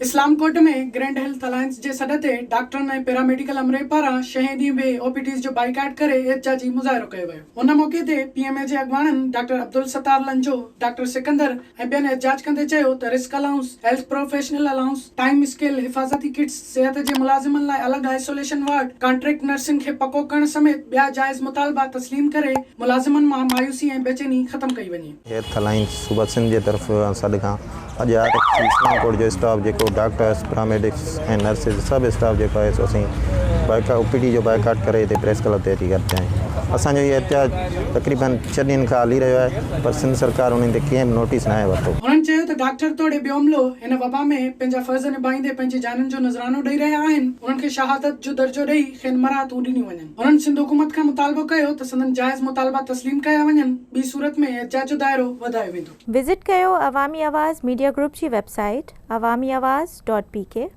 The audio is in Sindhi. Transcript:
Islamkot ۾ grand health alliance جي سڏ تي ڊاڪٽرن ۽ پيراميڊيڪل عملي پاران ڇهين ڏينهن به او پي ڊيز جو بائيڪاٽ ڪري احتجاجي مظاهرو ڪيو ويو. ان موقعي تي پي ايم اي جي اڳواڻن ڊاڪٽر عبدالستار لنجو، ڊاڪٽر سڪندر ۽ ٻين احتجاج ڪندي چيو ته risk allowance, health professional allowance, time scale, حفاظتي ڪٽس، صحت جي ملازمن لاء الڳ آئسوليشن وارڊ، ڪانٽريڪٽ نرسنگ کي پڪو ڪرڻ سميت ٻيا جائز مطالبا تسليم ڪري ملازمن مان مايوسي ۽ بيچيني ختم ڪئي وڃي. هيلٿ الائنس صوبه سنڌ جي طرف سڏ کان اڄ آر ايف سي اسلام ڪوٽ جو اسٽاف جيڪو ڊاڪٽرس، پراميڊڪس ۽ نرسز سڀ اسٽاف جيڪو آهي سو اسين بائيڪا او پي ڊي جو بائيڪاٽ ڪري هتي پريس ڪلب تي اچي گڏ ٿيا آهيون. اسان جو هي احتجاج تقريبن ڇهه ڏينهن کان هلي رهيو آهي پر سنڌ سرڪار انهن تي ڪنهن به نوٽيس ناهي ورتو. هنن چيو ته ڊاڪٽر توڙي ٻيو عملو هن وبا ۾ پنهنجا فرض نڀائيندي پنهنجي جانين جو نذرانو ڏئي رهيا آهن انهن کي شهادت جو درجو ڏئي کين مراعتون ڏنيون وڃن. هنن سنڌ حڪومت کان مطالبو ڪيو ته سندن جائز مطالبا تسليم ڪيا وڃن ٻي صورت ۾ احتجاج جو دائرو وڌايو ويندو. وزٽ ڪيو عوامي آواز ميڊيا گروپ جي website Awami Awaz dot P K.